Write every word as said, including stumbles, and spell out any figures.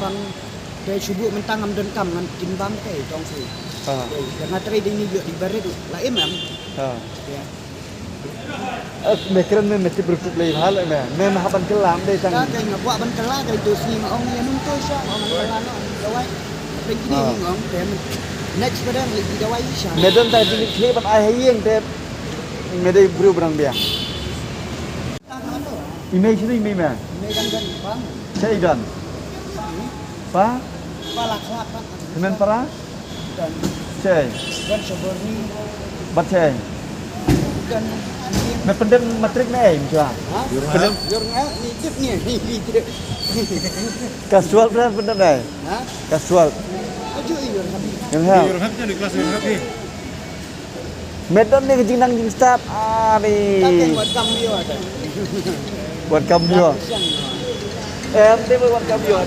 Pang te shu buh mynta ngam don kam ngan kin bam te tong si. Ah. Te nga trei dei ni ïoh di barit la im em. Ah. Ya. Eh, me kren me me tip rutuk lei bha lei me. Me me hap ban kylla dei tang. Ka te nga buh ban kylla ka itu sngi nga ong ïa nung to sha nga ong kylla no dawai. Pe kini Ah. Ni nga ong te next pada ngi di dawai sha. Me don ta jingkhleh ban ai ha ïing te me dei briew brang biang. I mei shini i mei me. Cha i don. Pa? Hynmen para? Cha i. Bat cha i. Me pyndep matrik ne em chwa? Pyndep. Ka swal pyndep ne? Ka swal. Yor hap. Me don ne ka jingnang jingstad. Ani. Wat kam ïoh. Em te wat kam ïoh.